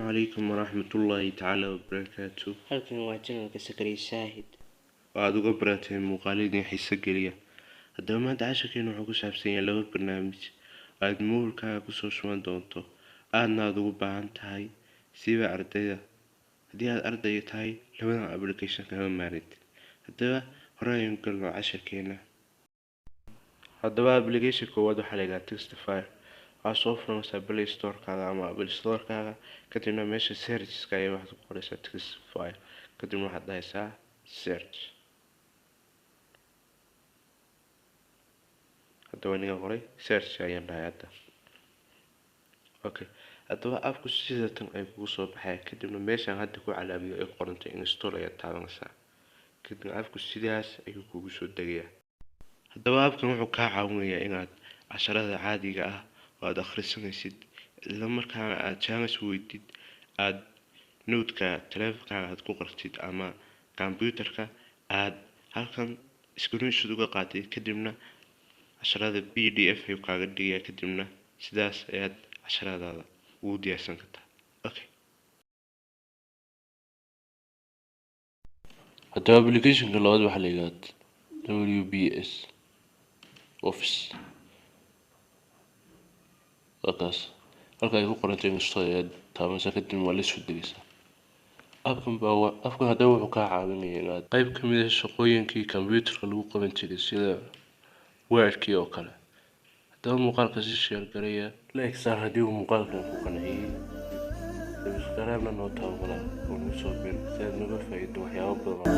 Calaykum waraxmatullaahi tacaala wabarakaatu. Halkan waa channelka Sakariye Saahid oo aada uga barateen muuqaaladii xiiso geliya. Haddaba maanta casharkeena wuxuu ku saabsan yahay laba barnaamij oo aada mobilkaaga kusoo shuban doonto, aadna aada ugu baahan tahay, siiba ardayda. Haddii aad arday tahay, labadan application kama maarantid. Haddaba hore ayaan galno casharkeena. Haddaba application koowaad waxaa la yidhaha Textify. Waxaad soo furanaysaa Play Store-kaaga ama Apple Store-kaaga, kadibna meesha search-ka ayaa waxaad ku qoraysaa Textify, kadibna waxaad dhahaysaa search. Haddaba aniga qoray search ayaan dhahay hadda. Okay, haddaba appku sida tan ay kugu soo baxaya, kadibna meeshaan hadda ku calaamadiyo ay qorantay install ayaad taabanaysaa, kadibna appku sidaas ayuu kugu soo degayaa. Haddaba appkan wuxuu kaa caawinayaa inaad casharada caadiga ah oo aada akhrisanaysid, isla markaana aada chance weydid, aada note-ka taleefankaaga aad ku qortid ama computerka aada halkan screenshot uga qaatid, kadibna casharada PDF ayuu kaaga dhigayaa, kadibna sidaas ayaad casharadaada ugu diyaarsan kartaa. Okay, haddaba applicationka labaad waxaa la yidhahdaa WPS Office. Waa kaas halka ay ku qorantay install ayaad taabanaysaa, kadibna waa la soo degaysaa appkan. Baa appkan haddaba wuxuu kaa caawinaya inaad qayb ka mid ah shaqooyinkii computerka lagu qaban jiray, sida Wordkii oo kale. Haddaba muuqaalka si share gareeya, like saar haddii uu muuqaalkan ku qanciyey, subscribe-na noo taabo walaal, oo nagu soo bir si aad noga faa'iido waxyaabo badan.